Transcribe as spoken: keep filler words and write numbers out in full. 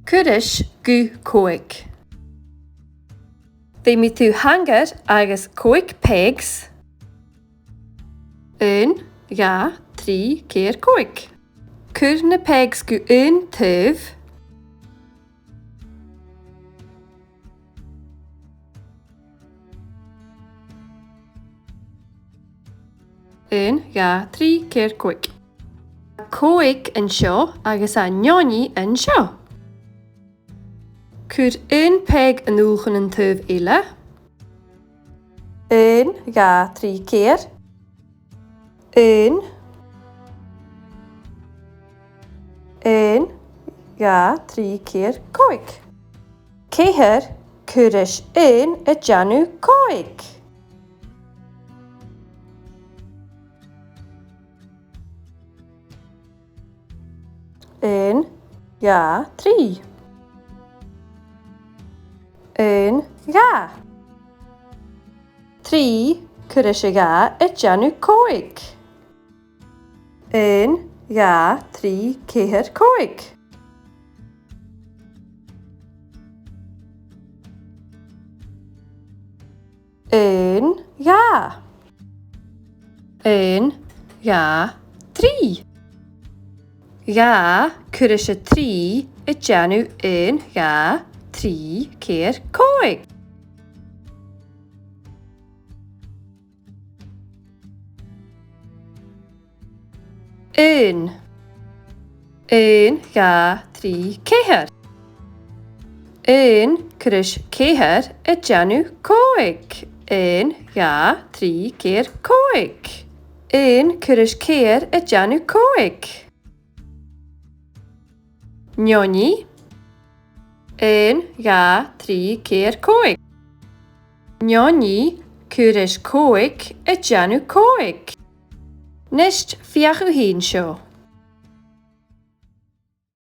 Cuir ris gu còig. Feumaidh tu hanger agus còig pegs. Aon, dhà, trì, ceithir, còig. Cuir na pegs gu aon taobh. Aon, dhà, trì, ceithir, còig. Còig an seo agus tha neoni an seo. Cuir aon peg a-null chun an taobh eile. Aon, dhà, trì, ceithir. Aon. Aon, dhà, trì, ceithir, còig. Ceithir, cuir ris aon a' dèanamh còig. Aon, dhà, trì. Aon, dhà. Trì, cuir ris a dhà a' dèanamh còig. Aon, dhà, trì, ceithir, còig. Aon, dhà. Aon, dhà, trì. Dhà, cuir ris a trì a' dèanamh aon, dhà, trì, ceithir, còig. Aon. Aon, dhà, trì, ceithir. Aon, cuir ris ceithir a' dèanamh còig. Aon, dhà, trì, ceithir, còig. Aon, cuir ris ceithir a' dèanamh còig. Neoni. Aon, dhà, trì, ceithir, còig. Neoni, cuir ris còig a' dèanamh còig. A-nis, feuch thu fhèin seo.